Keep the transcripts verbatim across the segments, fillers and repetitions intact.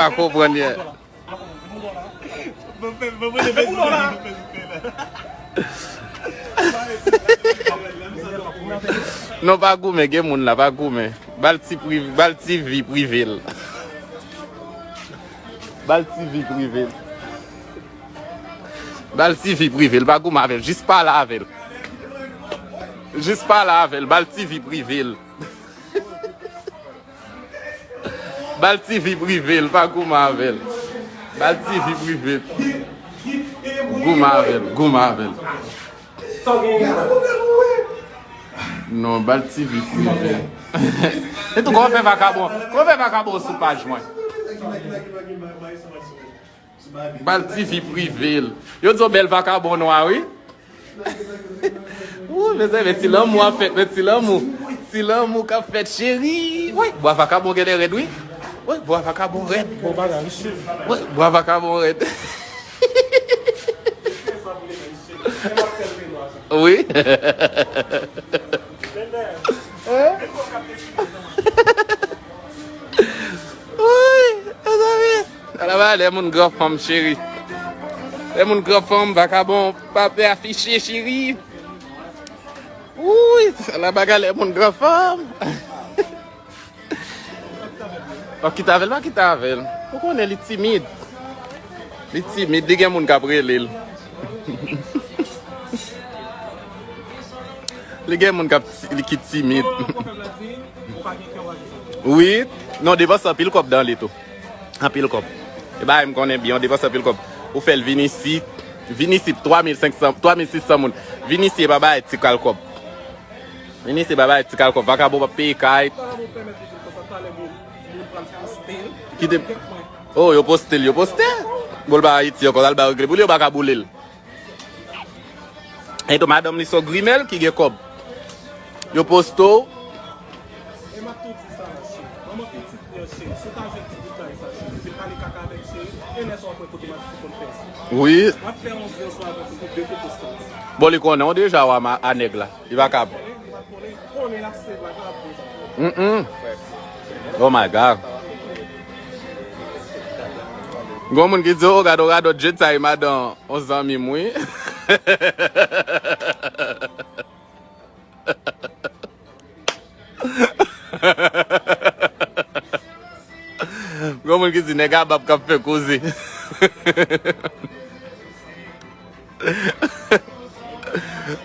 pa konprann yè. Non, pa goumen, gen moun la, pa goumen. Ba l ti pri-, ba l ti vi prive l. Ba l ti vi prive l. Ba l ti vi prive l, pa goumen avè l, jis pale avè l. Jis pale avè l, ba l ti vi prive l. Ba l ti vi prive l, pa goumen avè l. Ba l ti vi prive l. Goumen avè l, goumen avè l. Non, ba l ti vi prive l. E tou, kòman fè vakabon, kòman fè vakabon sou paj mwen? Ba l ti vi prive l. Yo di w bèl vakabon nwa, wi. Wou, mezanmi, men ti lanmou ap fèt, men ti lanmou. Ti lanmou k ap fèt, cheri. Wi, bwa vakabon genlè rèd, wi. Wi, bwa vakabon rèd. Bon bagay, wi, cheri. Wi, bwa vakabon rèd. Wi. Hein? Wi, mezanmi. Ala ba lè moun gran fanm, cheri. Lè moun gran fanm, vakabon pa pè afiche, cheri. Wouy, ala bagay lè moun gran fanm. Pa kite avè l, pa kite avè l. Ou konnen li timid. Li timid, li gen moun k ap rele l. Li gen moun k ap ti-, li ki timid. Wi, non, depanse anpil kòb dan li tou. Anpil kòb. E bagay m konnen byen, yon depanse anpil kòb. Ou fè l vin isit, vin isit twa mil senk san, twa mil sis san moun. Vin isit e pa bay ti kal kòb. Vin isit e pa bay ti kal kòb. Vakabon p ap peye kay. Kite. Oh, yo poste l, yo poste. Bon, l pa Ayiti ankò, sa l ba regle pou li, yo pa ka boule l. E tou, madanm li se yon grimèl ki gen kòb. Yo poste w. E m ap tou di sa, cheri. Manman pitit li an, cheri. Si w ta jwenn ti bout kay sa, cheri, vin pale kaka avè l, cheri. E lè sa w ap wè kote m ap konn fè sa. Wi. M ap fè yon zen sou avè w pou de kote sa. Bon, li konnen w deja, w a ma-, a nèg la. Li pa ka. Li pa konnen, konnen l ap se vagabon. Mm-mm. Oh my God. Gon moun ki di, "Oh, gade, gade, J T I madan." On zanmi m, wi. Gon moun ki di nèg a bab k ap fè koze.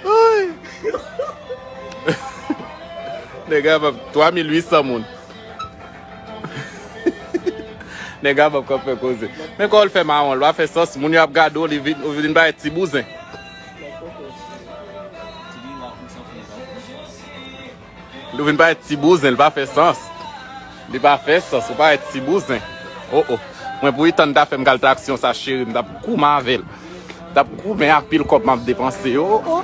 Woy. Nèg a bab twa mil uit san moun. Nèg a bab k ap fè koze. Men kò l fè mawon, l pa fè sans, moun yo ap gade w, li vin, ou vin parèt ti bouzen. Li vin parèt ti bouzen, li pa fè sans. Li pa fè sans, ou parèt ti bouzen. Oh, oh. Mwen pou Ethan ta fè m kal traksyon sa, cheri, m t ap goumen avè l. M t ap goumen ak pil kòb m ap depanse yo. Oh, oh.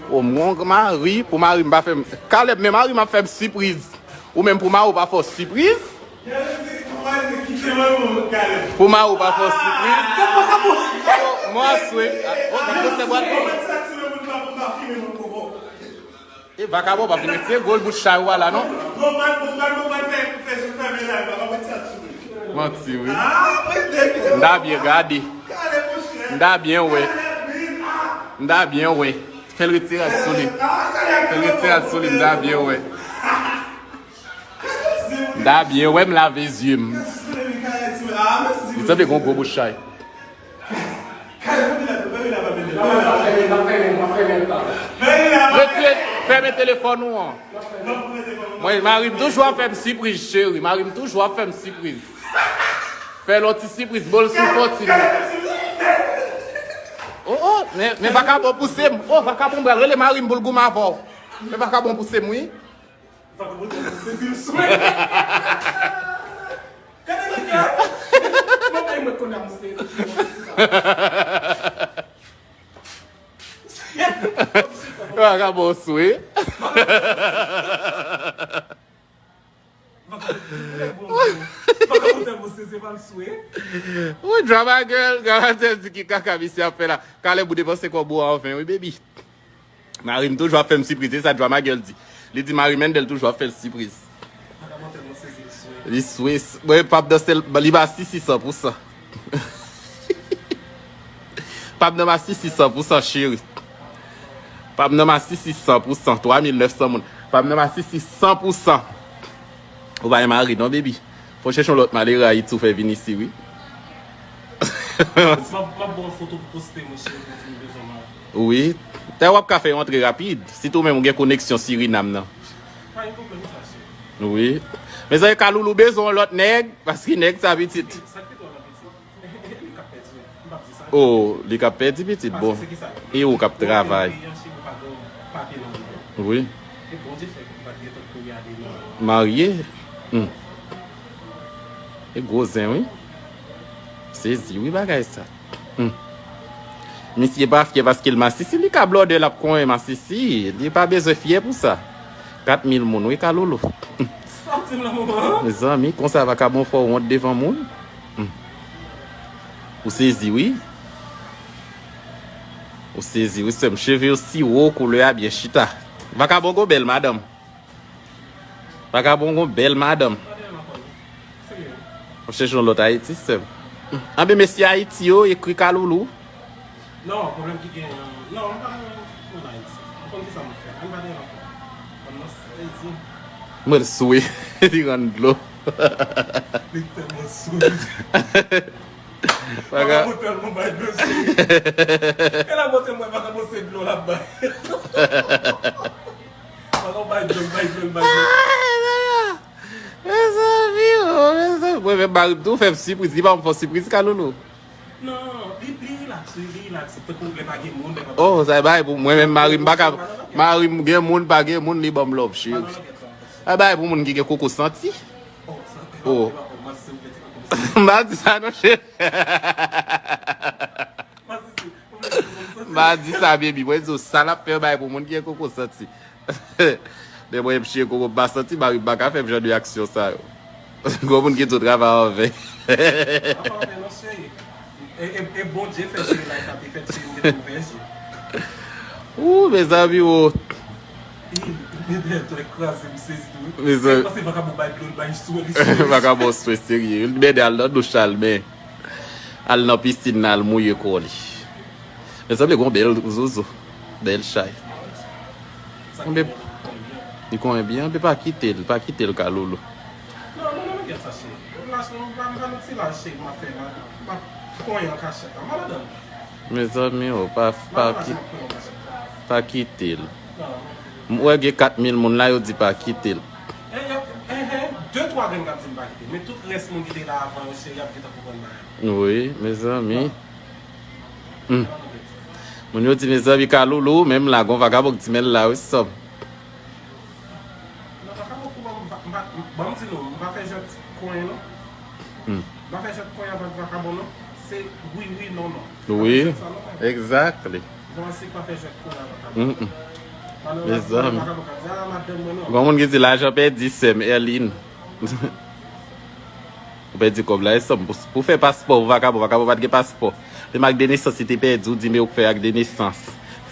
Oh, mon mari, pou mari m pa fè m. Caleb, men mari m ap fè m sipriz. Ou menm pou mari w pa fè w sipriz? Pou mari w pa fè w sipriz? Oh, mwen aswe. Oh, gade se bwat. E vakabon pa fin retire gwo bout chay ou a la, non? Manti, wi. M ta byen gade. M ta byen wè. M ta byen wè. Fè l retire l sou li. Fè l retire l sou li, m ta byen wè. M ta byen wè, m lave zye m. Li sanble gon gwo bout chay. Retire, fèmen telefòn ou an. Mwen, mari m toujou ap fè m sipriz, cheri. Mari m toujou ap fè m sipriz. Fè l yon ti sipriz, bon l sou fòtin. Oh, oh, men, men vakabon pouse m. Oh, vakabon pral rele mari m pou l goumen avè w. Men vakabon pouse m, wi. Gade nèg la. Mwen pa mwen konn a misye. Yo ka bon swe. Ou drama girl, garatè di ki kaka misye ap fè la. Caleb ou depanse kòb ou anven, wi, baby. Mari m toujou ap fè m sipriz, se sa drama girl di. Li di mari Mendel toujou ap fè l sipriz. Li swe. Mwen, pap nan sèl, li masisi san pou san. Pap nan masisi san pou san, cheri. Pap nan masisi san pou san, twa mil nèf san moun. Pap nan masisi san pou san. Ou pa gen mari non, baby. Fò chèche yon lòt malere Ayiti ou fè vin isi, wi. M ap, m ap ba w foto pou poste, monchè, pou di m bezwen mari. Wi. Tè w ap ka fè yon antre rapid. Sitou menm ou gen koneksyon Sirinam nan. Pa gen pwoblèm sa, cheri. Wi. Mezanmi, Kaloulou bezwen yon lòt nèg, paske nèg sa pitit. Sa ki twò nan pitit? Li k ap pèdi, wi. M p ap di sa. Oh, li k ap pèdi pitit, bon. Paske se ki sa? E ou k ap travay. Ou antre nan peyi an, cheri, ou pa gen papye nan men w. Wi. E Bondye fè ki pa t gen tan pou kouri ale nan. Marye? Hmm. E gwo zen, wi. Sezi, wi, bagay sa. Hmm. Misye pa fyè paske l masisi, li ka blòdè, l ap konyen masisi. Li pa bezwen fyè pou sa. Kat mil moun, wi, Kaloulou. Sa w di m la, manman? Mezanmi, konsa vakabon fè w wont devan moun. Hmm. Ou sezi, wi. Ou sezi, wi, sè m. Cheve yo si wo, koulè a byen chita. Vakabon gon bèl madanm. Vakabon gon bèl madanm. Ou chèche yon lòt Ayiti, sè m. Anben, mesye Ayiti yo, ekri Kaloulou. Non, pwoblèm ki gen, non, m pa nan Ayiti. M konn ki sa m ap fè. Ann pa deyò ankò. Ann nan sezi. Mwen swe, li rann dlo. Li tèlman swe. Vakabon tèlman bay dlo, cheri. E la montre mwen vakabon se dlo l ap bay. Mezanmi, oh, mezanmi. Mwen menm mari m tou fè m sipriz. Li pa fè m fò sipriz, Kaloulou? Non, li, li rilaks, wi, li rilaks. Tankou lè pa gen moun, lè pa... Oh, sa bay pou mwen menm mari m pa ka, mari m gen moun, pa gen moun, li ban m love, cheri. Sa bay pou moun ki gen koko santi. Oh. M pa di sa non, cheri. M pa di sa, baby. Mwen di w, sa l ap fè bay pou moun ki gen koko santi. Men mwen, m chire koko, m pa santi, mari m pa ka fè m jan de aksyon sa yo. Gwo moun ki tou travay anvè. Apa anvè non, cheri. E, e, e Bondye fè cheri la, e pa te fèt cheri, m te ouvè je. Ou, mezanmi, o. Li, li dèyè tèt kraze, m sezi tou. Mezanmi. Se panse vakabon bay dlo, l bay swe, li swe. Vakabon swe serye. Li mennen al nan douch al, men. Al nan pisin nan, al mouye kò li. Men sanble gon bèl zozo. Bèl chay. Konbyen li konyen byen, men pa kite l, pa kite l, Kaloulou. Non, non, non, men gen sa, cheri. Relasyon, m pa, m pa nan ti laj, cheri, m ap fè la. M ap konyen an kachèt la. Madanm. Mezanmi, o, pa, pa, pa kite l. M wè gen kat mil moun la, yo di pa kite l. E, e, e, e, de, twa grenn k ap di m pa kite. Men tout rès moun ki te la avan yo, cheri, y ap gentan konprann bagay. Wi, mezanmi. Hmm. Moun yo di, mezanmi, Kaloulou, menm la, gon vakabon k di men l la, wi, sè m. Non, vakabon pou ban m, ban m di nou, m pa fè jwèt konyen, non. Hmm. M pa fè jwèt konyen avèk vakabon, non. Se wi, wi, non, non. Wi, exactly. Bon, se pa fè jwèt konyen avèk vakabon. Mm, mm. Mezanmi. Gon moun ki di lajan pèdi, sè m, Erline. Ou pèdi kòb la, e sè m, pou, pou fè paspò pou vakabon, vakabon pa t gen paspò. Menm ak de nesans, li te pèdi, ou di, men ou k fè ak de nesans.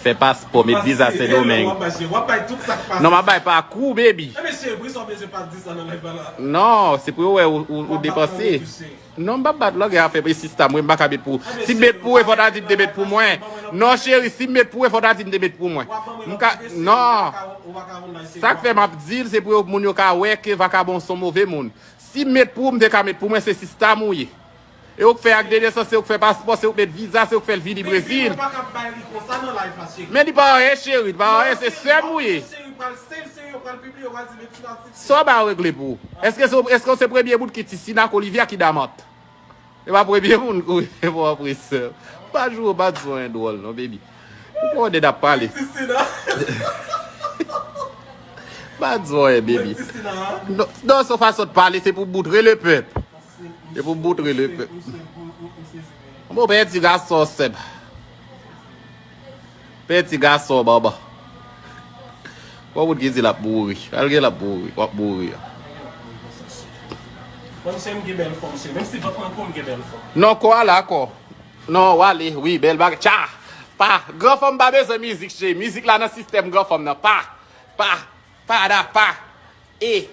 Fè paspò, met viza Sendomeng. Non, m ap bay pakou, baby. Non, se pou yo wè ou, ou, ou depanse. Non, m p ap bat lògè afè e sista m, wi, m pa ka met pou ou. Si m met pou ou, e fò w ta di m te met pou mwen. Non, cheri, si m met pou ou, e fò w ta di m te met pou mwen. M ka, non. Sa k fè m ap di l, se pou yo, moun yo ka wè ke vakabon se yon move moun. Si m met pou ou, m te ka met pou mwen, se sista m ou ye. E ou k fè ak de nesans, se ou k fè paspò, se ou k met viza, se ou k fè l vini Brezil. Men li pa anyen, cheri, li pa anyen, se sè m ou ye. Sa w ba regle pou ou? Èske se, èske w se premye moun ki ti Sina k Olivia ki damant? E pa premye moun k ou ye, bon, apre sè. Pa joure, pa di w anyen dwòl, non, baby. Ou konnen n ap pale. Pa di w anyen, baby. Non, non, se yon fason de pale, se pou moutre le pèp. Se pou moutre le pèp. Bon, pèdi gason, sè m. Pèdi gason, manman. Gon moun ki di l ap mouri. Al gen l ap mouri. W ap mouri. Mwen, chè, m gen bèl fòm, chè. Menm si vant mwen gwo, m gen bèl fòm. Non, kò a la, kò. Non, w ale. Wi, bèl bagay. Tcha! Pa! Granfanm pa bezwen mizik, chè. Mizik la nan sistèm granfanm nan. Pa! Pa! Pa da pa! E!